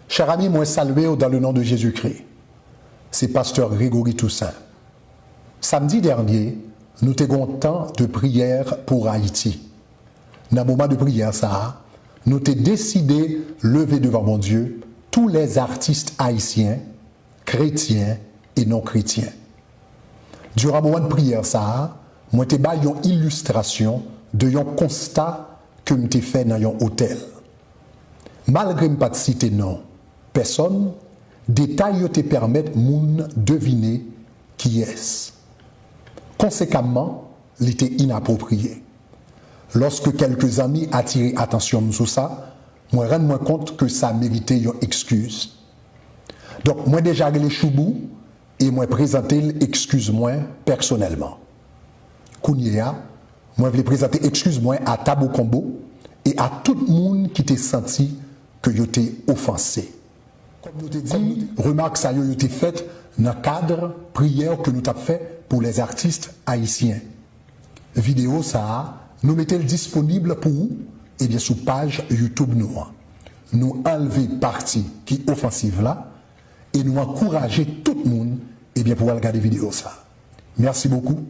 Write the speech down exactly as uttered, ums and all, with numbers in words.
Chers amis, mwen salye w dans le nom de Jésus-Christ. Se pastè Gregory Toussaint. Samdi dènye, nou te gen yon tan de priyè pou Ayiti. Nan moman de priyè sa a, nou te deside leve devan Bondye tous les artistes haïtiens, chrétiens et non chrétiens. Diran moman de priyè sa a, mwen te bay yon ilistrasyon de yon konsta ke m te fè nan yon otèl. Malgre m pa t site non pèsòn, detay yo te pèmèt moun devine kiyès. Konsekamman, li te inapwopriye. Lòske kèlke zanmi atire atansyon m sou sa, mwen rann mwen kont ke sa merite yon ekskiz. Donk, mwen deja rele Choubou e mwen prezante l ekskiz mwen pèsonèlman. Kounye a, mwen vle prezante ekskiz mwen a Tabou Konbo e a tout moun ki te santi ke yo te ofanse. Kòm nou te di, remak sa yo, yo te fèt nan kad priyè ke nou t ap fè pou les artistes haïtiens. Videyo sa a, nou mete l disponib pou ou, ebyen, sou paj YouTube nou an. Nou anlve pati ki ofansiv la e nou ankouraje tout moun, ebyen, pou al gade videyo sa a. Merci beaucoup.